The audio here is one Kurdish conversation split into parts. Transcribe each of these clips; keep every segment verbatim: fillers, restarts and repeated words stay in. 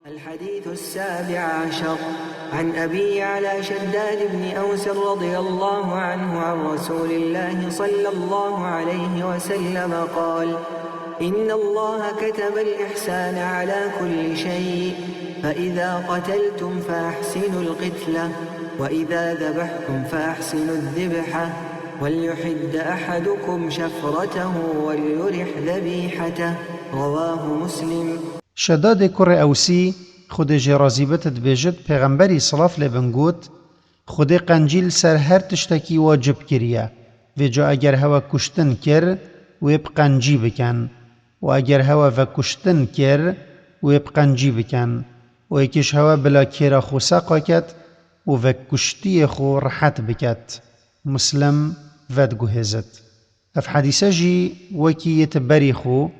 الحديث السابع عشر، عن أبي يعلى شداد بن أوس رضي الله عنه عن رسول الله صلى الله عليه وسلم قال: إن الله كتب الإحسان على كل شيء، فإذا قتلتم فأحسنوا القتلة، وإذا ذبحتم فأحسنوا الذبحة، وليحد أحدكم شفرته وليرح ذبيحته. رواه مسلم. Şedadê kurê Ewsî, Xwedê jê razî bit, dibêjit, Pêxemberî, silav lê bin, got: Xwedê qencî li ser her tiştekî wacib kiriye. Vêca eger hewe kuştin kir, wê bi qencî bikin. Û eger hewe vekuştin kir, wê bi qencî bikin. Û êkî ji hewe bila kêra xwe seqa ket û vekuştiyê xwe rihet biket. Muslim vediguhêzit. Ev hedîse jî wekî yê ti berî xwe,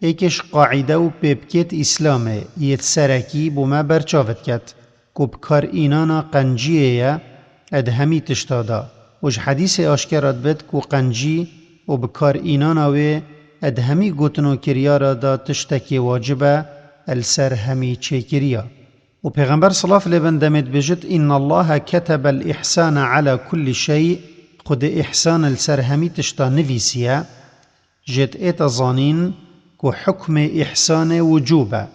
êkê ji qaîde û pêbikêt Îslamê yê ti serekî bo me berçav diket, ku bi kar înana qenciyê ye, e di hemî tişta de. Û ji hedîsê aşkera dibit ku qencî û bi kar înana wê, e di hemî gotin û kiryara de tiştekê wacib e, e li ser hemî çêkiriya. û Pêxember, silav lê bin, demê dibêjit, إن الله كتب الإحسان على كل شيء, Xwedê îhsan li ser hemî tişta nivîsiye, jê diête zanîn ku hukmê îhsanê wucûb e.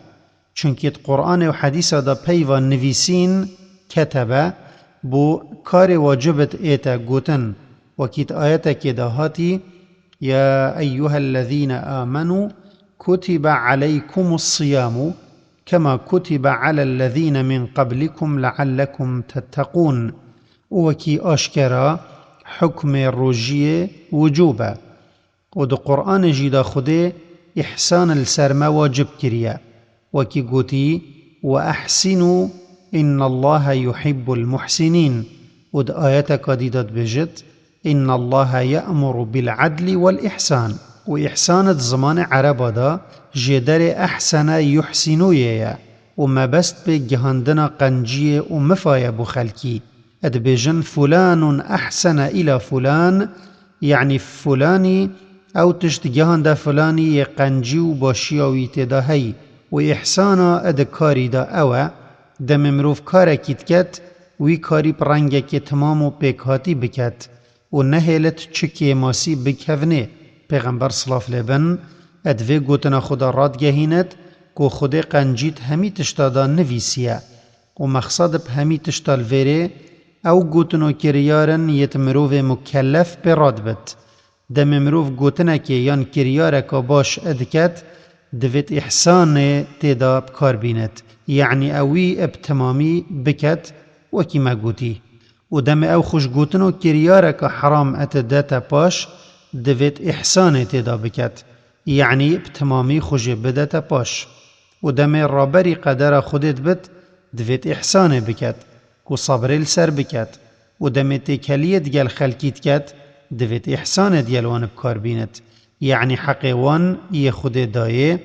Çunkî di Quranê û hedîsa de peyva nivîsîn, ketebe, bo karê wacib diête gotin, wekî di ayetekê de hatî, يا أيها الذين آمنوا كتب عليكم الصيام كما كتب على الذين من قبلكم لعلكم تتقون. û wekî aşkera hukmê rojiyê wucûb e. Û di Quranê jî de Xwedê îhsan li ser me wacib kiriye. Wekî gotî, وأحسنوا إن الله يحب المحسنين. Û di ayeteka dî de dibêjit, إن الله يأمر بالعدل والإحسان. Û îhsan di zimanê ereba de jêderê ehsene yuhsinuyê ye û mebest pê gihandina qenciyê û mifa ye bo xelkî. Dibêjin, فلان أحسن إلى فلان, yanî fulanî ew tişt gihande filanî yê qencî û başiya wî tê de heyî. Û îhsana di karî de ew e, demê mirov karekî diket, wî karî bi rengekê timam û pêkhatî biket û nehêlit çi kêmasî bikevnê. Pêxember, silav lê bin, di vê gotina xwe de radigehînit ku Xwedê qencî di hemî tişta de nivîsiye û mexsed bi hemî tişta li vêrê ew gotin û kiryar in yêt mirovê mukellef pê radibit. Demê mirov gotinekê yan kiryareka baş diket, divêt îhsanê tê de bi kar bînit, yanî ew wî bi timamî biket, wekî me gotî. Û demê ew xwe ji gotin û kiryareka heram didete paş, divêt îhsanê tê de biket, yanî bi timamî xwe jê bidete paş. Û demê raberî qedera Xwedê dibit, divêt îhsanê biket, ku sebrê li ser biket. Û demê têkeliyê digel xelkî diket, divêt îhsanê digel wan bi kar bînit, yanî heqê wan yê Xwedê dayê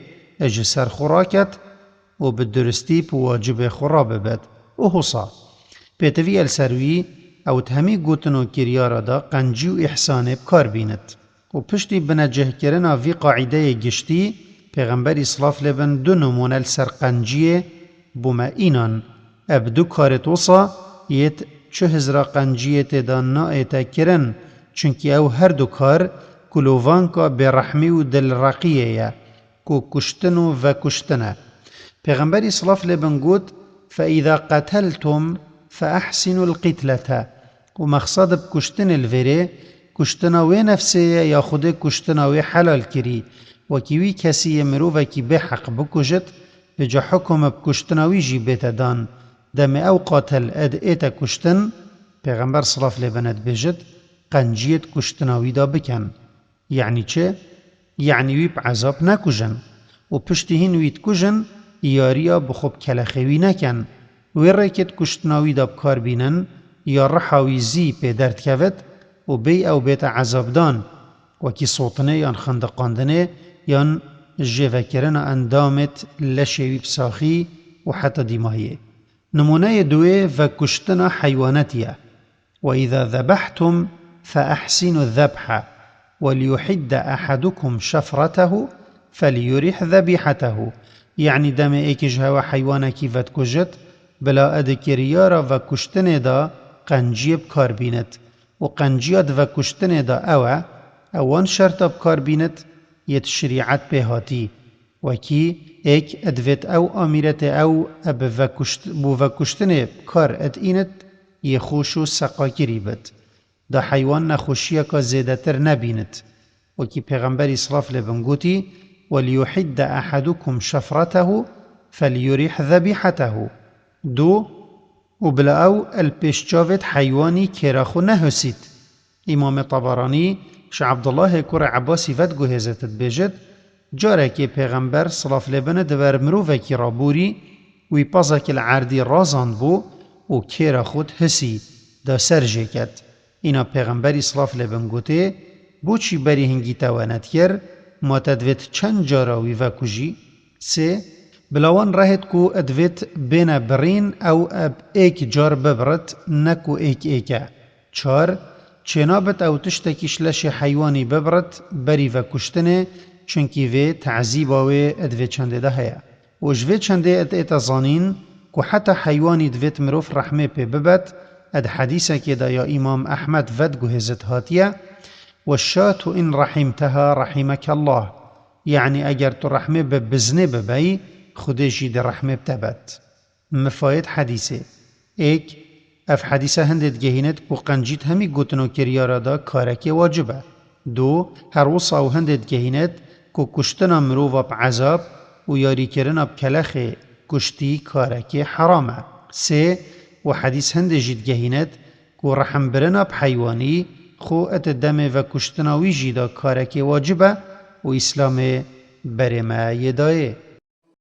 ji ser xwe raket û bi duristî bi wacibê xwe rabibet. Û husa. Pêtivî ye li ser wî, ew di hemî gotin û kiryara de qencî û îhsanê bi kar bînit. Û piştî binecihkirina vî qaîdeyê giştî, Pêxemberî, silav lê bin, du nimûne li ser qenciyê bo me înan. Ev du karêt wisa yêt çi hizra qenciyê tê de naête kirin, çunkî ew her du kar kulovanka bêrehmî û dilreqiyê ye, ku kuştin û vekuştin e. Pêxemberî, silav lê bin, got, فإذا قتلتم فأحسنوا القتلة. Û mexsed bi kuştinê li vêrê, kuştina wê nefsê ye ya Xwedê kuştina wê helal kirî. Wekî wî kesî yê mirovekî bêheq bikujit, vêca hukum bi kuştina wî jî bête dan. Demê ew qatil ê diête kuştin, Pêxember, silav lê bine, dibêjit, qenciyê di kuştina wî de bikin. Yanî çi? Yanî wî bi ezab nekujin. Û piştî hîn wî dikujin, yariya bi xwe bi kelexê wî nekin. Wê rêkê di kuştina wî de bi kar bînin, ya riha wî zî pê derdikevit û bêy ew bête ezabdan, wekî sotinê yan xindiqandinê yan jêvekirina endamêt leşê wî bi saxî û heta dîmahiyê. Nimûneyê duwê vekuştina heywanetî ye. وإذا ذبحتم فأحسنوا الذبح وليحد أحدكم شفرته فليرح ذبيحته. Yanî demê êkê ji hewa heywanekî vedikujit, bila e di kiryara vekuştinê de qenciyê bi kar bînit. Û qenciya di vekuştinê de ew e, ew wan şerta bi kar bînit, yê di şerîet pê hatî. Wekî êk e divêt ew amîretê ew e bi vekuşt-, bo vekuştinê bi kar e diînit, yê xweş û seqakirî bit. Da heywan nexweşiyeka zêdetir nebînit. Wekî Pêxemberî silav lê bin gotî, "Weliyuhidde ehadukum şefretehu, feliyurîh zebîhetehu." Du, û bila ew el pêş çavêt heywanî kêra xwe nehusît. Îmamê Taberanî ji Ebdullahê kurê Ebasî vediguhêzit dibêjit, Carekê Pêxember silav lê bin di ber mirovekî re borî, wî pezekî li erdî razandbû û kêra xwe dihusî, da ser jê ket. Îna Pêxemberî silav lê bin gotê, Boçî berî hingî te we nedikir, ma te divêt çend cara wî vekujî? Sê, bila wan rehêt ku divêt bêne birîn ew eb êk car bibirit, ne ku êk êk e. Çar, çênabit ew tiştekî ji leşê heywanî bibirit berî vekuştinê, çunkî vê tezîba wê di vê çendê de heye. Û ji vê çendê ête zanîn ku heta heywanî divêt mirov rehmê pê bibet, di hedîsekê de ya Îmam Ehmed vediguhêzit hatiye, "Weşşatu in rehîmteha rehimekellah." Yanî eger tu rehmê bi biznê bibeyî, Xwedê jî di rehmê bi te bet. Mifayêt hedîsê. Êk, ev hedîse hindê digehînêt ku qencît hemî gotin û kiryara da karekê wacib e. Du, her wisa ew hindê digehînêt ku kuştina mirova bi ezab û yarîkirina bi kelexê kuştî karekê heram e. Sê, û hedîs hindê jî digehînêt ku rehimbirina bi heywanî xwe ete demê vekuştina wî jî da karekê wacib e û Îslamê berê me yê dayê.